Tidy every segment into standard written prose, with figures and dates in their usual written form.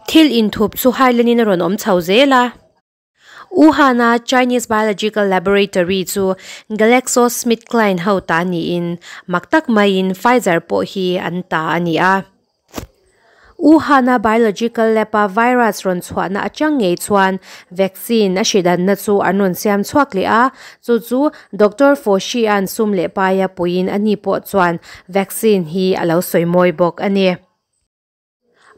Thil inthup chu hailanin a rawn awm chho zel a. Wuhan-a Chinese Biological Laboratory chu GlaxoSmithKline ho ta niin mak tak maiin Pfizer pawh hi an ta a ni a. Wuhan-a Biological Lab-a virus rawn chhuahna atang ngei chuan vaccine a hridanna chu an rawn siam chhuak leh a, chu chu Doctor Fauci-a'n sum leh paia puiin ani pawh chuan vaccine hi a lo sawi mawi bawk a ni.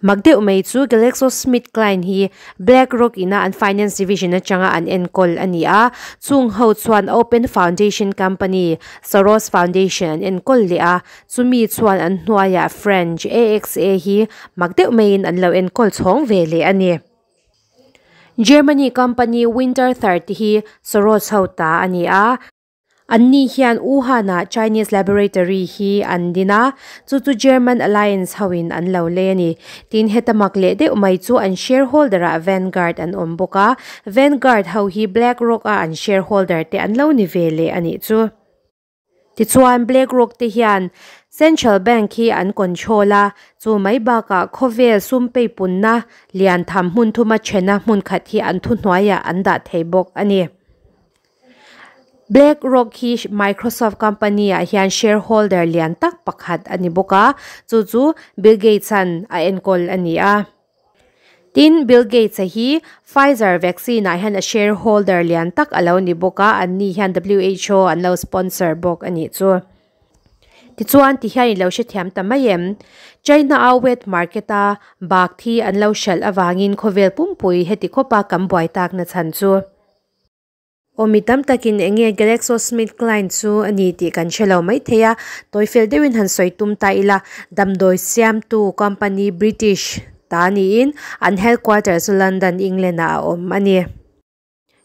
Mak deuh mai chu GlaxoSmithKline hi BlackRock ina an finance division atanga an enkawl a ni a, chung ho chuan Open Foundation company Soros Foundation an enkawl leh a, chumi chuan an hnuaiah French AXA hi mak deuh maiin an lo enkawl chhawng ve leh a ni. Germany company Winterthur te hi Soros ho ta a ni a. Anni hian Wuhan-ah Chinese Laboratory hi an din a, chu chu German Alliance hoin an lo lei a ni. Tin, heta mak leh deuh mai chu an shareholder-ah Vanguard an awm bawk a, Vanguard ho hi BlackRock-a an shareholder te an lo ni ve leh a nih chu. Tichuan, BlackRock te hian Central Bank hi an control a, chu mai bakah khawvel sum peipunna lian tham hmun thuma thena hmun khat hi an thuhnuaiah an dah thei bawk a ni. BlackRock hi Microsoft company ah hian shareholder lian tak pakhat a ni bawk a, chu chu Bill Gates-a'n a enkawl a ni a. Tin, Bill Gates-a hi Pfizer vaccine ah hian a shareholder lian tak a lo ni bawk a, anni hian WHO an lo sponsor bawk a nih chu. Tichuan, tihian i lo hrethiam ta mai em? China-a wet market-a bak thi an lo hralh avangin khawvel pumpui heti khawpa kan buai takna chhan chu. Aw mi tam takin eng nge GlaxoSmithKline chu a ni tih kan hre lo maithei a, tawifel deuhin han sawi tum ta ila, damdawi siamtu company British ta niin an headquarter chu London, England ah a awm a ni.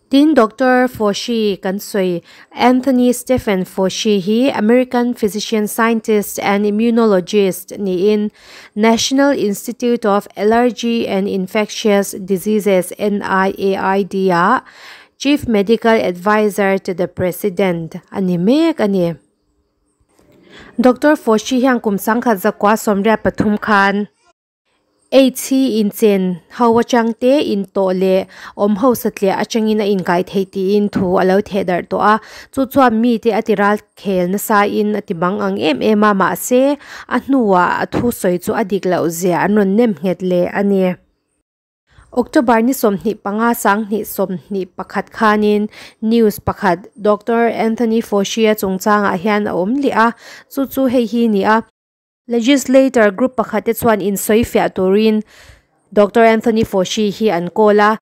Tin, Doctor Fauci kan sawi Anthony Stephen Fauci hi American physician scientist and immunologist niin National Institute of Allergy and Infectious Diseases, NIAID, ah Chief Medical Adviser to the President a ni mek a ni. Doctor Fauci hian kum 1983 khan AIDS hi inchen ho atang te, intawh leh awm ho satliah atangin a inkai theih tiin thu a lo theh darh tawh a. Chu chuan mite a ti ral khel nasa in a ti bang ang em em a, mahse a hnuah a thusawi chu a dik loh zia an rawn nem nghet leh a ni. October ni 25 2021 khanin news pakhat Doctor Anthony Fauci-a chungchangah hian a awm leh a, chu chu hei hi ni a. Legislator group pakhat te chuan insawi fiah turin Doctor Anthony Fauci hi an call a.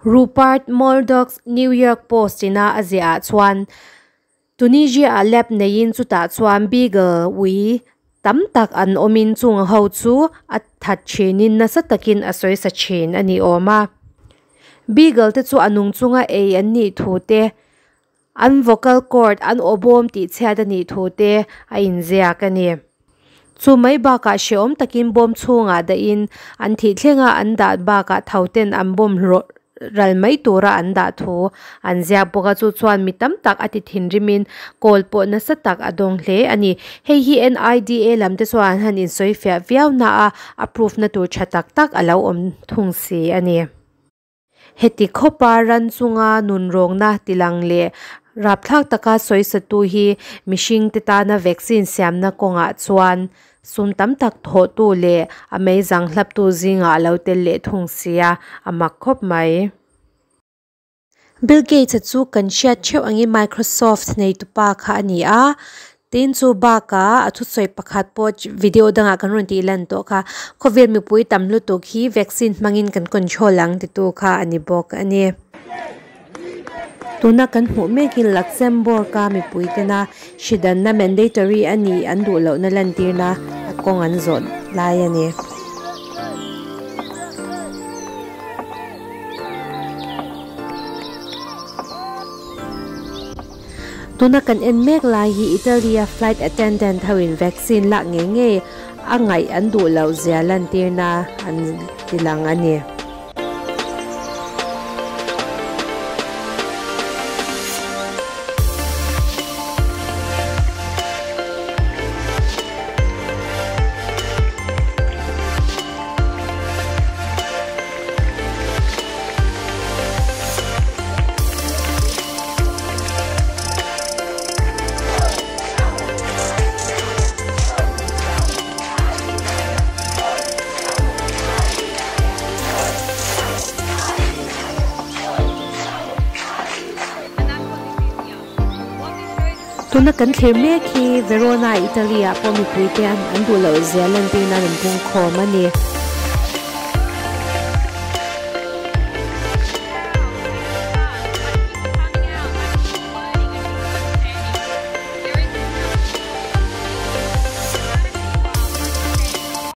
Rupert Murdoch's New York Post ina a ziah ah chuan Tunisia-ah lab neiin chutah chuan beagle ui tam tak an awmin chung ho chu a that thinin nasa takin a sawisa thin a ni awm a. Beagle te chu a nung chunga ei an nih thu te, an vocal cord an aw bawm tih chhiat a nih thu te a inziak a ni. Chu mai bakah hrehawm takin bawm chhungah dahin an thih thlenga an dah bakah tho ten an bawm rawh ral mai tura an dah thu an ziak bawk a, chu chuan mi tam tak a ti thinrimin kawl pawh nasa tak a dawng hle a ni. Hei hi NIDA lam te chuan an han insawi fiah viau na a, a proof na tur tha tak tak a lo awm thung si a ni. Heti khawpa ran chunga nunrawngna tilang leh rapthlak taka sawisatu hi mihring te tana vaccine siamna kawngah chuan sum tam tak thawhtu leh a meizang hlaptu zingah a lo tel leh thung sia, a mak khawp mai. Bill Gates-a chu kan hriat theuh angin Microsoft neitupa kha a ni a, tin chu bakah a thusawi pakhat pawh video dangah kan rawn tih lan tawh kha, khawvel mipui tam lutuk hi vaccine hmangin kan control ang titu kha a ni bawk a ni. Tuna kan hmuh mekin Luxembourg-a mipui tena hridanna mandatory a nih an duh lohna lantirna a kawng an zawh lai a ni. Tuna kan en mek lai hi Italy-a flight attendant hoin vaccine lak ngei ngei a ngaih an duh loh zia lantirna an tilang a ni. Tuna kan thlir mek hi Verona, Italy ah pawh mipui te an an duh loh zia lantir nan an pung khawm a ni.